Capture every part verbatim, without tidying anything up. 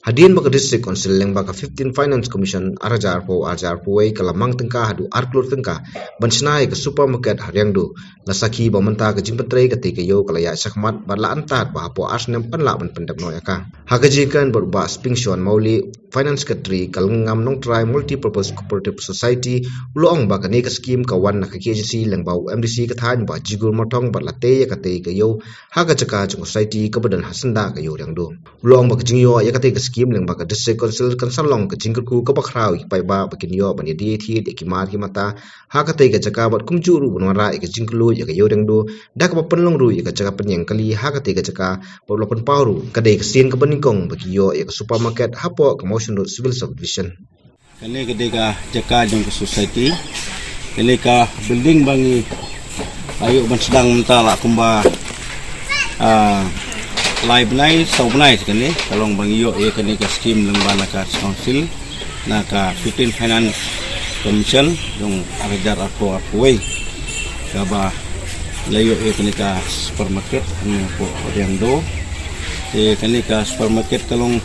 Hadien ba ka District Council lyngba ka fifteen Finance Commission ar hajar arphew, ar hajar arphew wei ka la mang tyngka haduh ar klur tyngka ban shna ïa ka supermarket ha Riangdo, la sakhi ba mynta ka jingpyntrei katei ka ïew ka la ïaid shakhmat bad la antad ba hapoh ar snem pynlah ban pyndep noh ïa ka. Ha ka jingkren bad u Bah Spingshon Mawlieh, Finance Secretary ka Lyngngam Nongtrai Multipurpose Cooperative Society, u la ong ba kane ka skim ka wan na ka K H A D C lyngba u M D C ka thaiñ Bah Jigur Marthong bad la tei ïa katei ka ïew ha ka jaka jong ka society kaba don ha syndah ka ïew Riangdo. U la ong ba ka jingïoh ïa katei ka skim lyngba ka District Council kan sa long ka jingkyrkhu kaba khraw ïa ki paidbah ba kin ïoh ban ïadie thied ïa ki mar ki mata ha katei ka jaka bad kumjuh ruh ban wanrah ïa ka jingkylluid ïa ka ïew Riangdo, da kaba pynlong ruh ïa ka jaka pynïeng kali ha katei ka jaka bad la pynpaw ruh ka dei ka sien kaba nyngkong ba ki ïoh ïa ka supermarket hapoh ka Mawshynrut Civil Subdivision. Kane ka dei ka jaka jong ka society. Kane ka building ba ngi la ïoh ban sdang mynta la kumba, ah, lai bnai, saw bnai kane, ka long ba ngi ïoh ïa kane ka skim lyngba na ka council, na ka fifteen Finance Commission jong ar hajar arphew arphew wei, kaba la ïoh ïa kane ka supermarket, kane hapoh Riangdo. Te kane ka supermarket ka long,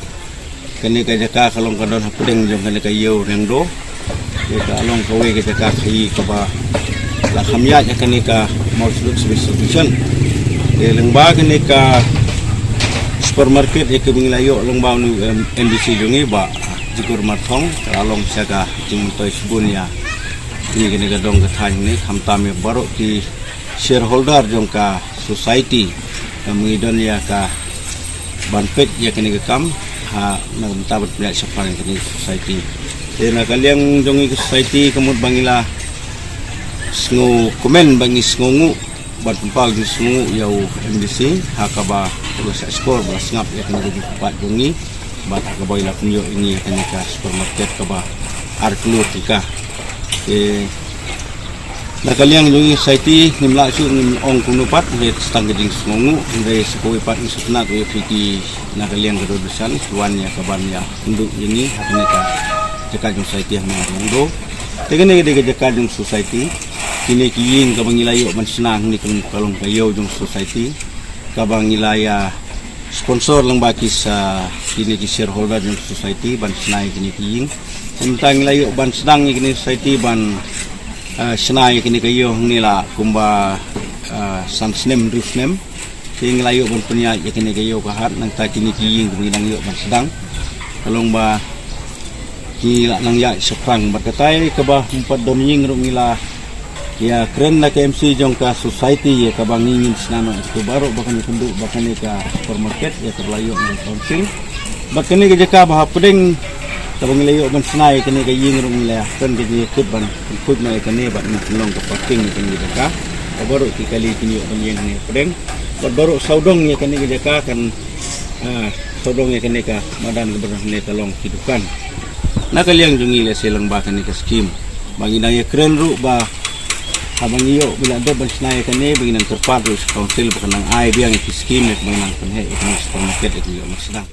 kane ka jaka ka long ka don hapdeng jong kane ka ïew Riangdo. Te ka long kawei ka jaka khaïi kaba la kham ïaid ïa kane ka Mawshynrut Civil Subdivision. Te lyngba kane ka supermarket ïa kaba ngi la ïoh lyngba u M D C jong ngi Bah Jigur Marthong, ka la long sha ka jingmyntoi shibun ïa ngi kane ka dong ka thaiñ ne, khamtam ïa baroh ki shareholder jong ka society. Ka ngi don ïa ka ban peit ïa kane ka kam ha, na ka bynta ban pynïaid shaphrang ïa kane ka society. Te na ka liang jong ngi ka society ka mut ba ngi la sngewkmen, ba ngi sngewnguh ban pynpaw jingsngewnguh ïa u M D C ha kaba u la shah shkor ba la sngap ïa kane ka jingkyrpad jong ngi. Bad ha kaba u la pynïoh ïa ngi ïa kane ka supermarket kaba ar klur tyngka. Te na ka liang jong ngi society ngim lah shuh ngin ong kumno pat, hynrei tang ka jingsngewnguh, hynrei sa kawei pat ngi sngewtynnat ïa phi ki na ka liang ka dong ka san, ki wan ïa ka ban ïakynduh ïa ngi ha kane ka jaka jong society ha Riangdo. Te kane ka dei ka jaka jong society. Kine ki ïing kaba ngi la ïoh ban shna hangne ka long ka ïew jong society, kaba ngi la ïa sponsor lyngba ki sa, kine ki shareholder jong society ban shna ïa kine ki ïing. Te mynta ngi la ïoh ban sdang ïa kine society ban, ah, shna ïa kine ka ïew hangne la kumba, ah, san snem hynriew snem. Te ngi la ïoh ban pynïaid ïa kine ka ïew ka hat, nangta kine ki ïing kaba ngi dang ïoh ban sdang ka long ba ki la nang ïaid shaphrang. Bad katai kaba ympat don ïing ruh ngi la ïakren na ka M C jong ka society ïa kaba ngi ngin shna noh ïa kito baroh ba kan ïakynduh ba kane ka supermarket ïa kaba la ïoh na ka council. Bad kane ka jaka ba hapdeng kaba ngi la ïoh ban shna ïa kane ka ïing ruh ngi la ïakren ka jingïakut ban pynkhuid noh ïa kane bad ngi pynlong ka parking ïa kane ka jaka. Ba baroh ki kali kin ïoh ban ïeng hangne hapdeng. Bad baroh sawdong ïa kane ka jaka kan, ah, sawdong ïa kane ka madan kaba don hangne ka long ki dukan. Na ka liang jong ngi lehse lyngba kane ka skim ba ngi dang ïakren ruh ba haba ngi ïoh ba la dep ban shna ïa kane ba ngi nang kyrpad ruh sha council ba kan nang ai biang ïa ki skim ïa kaba nang pynheh ïa kane ka supermarket ïa kaba ngi ïoh ban sdang.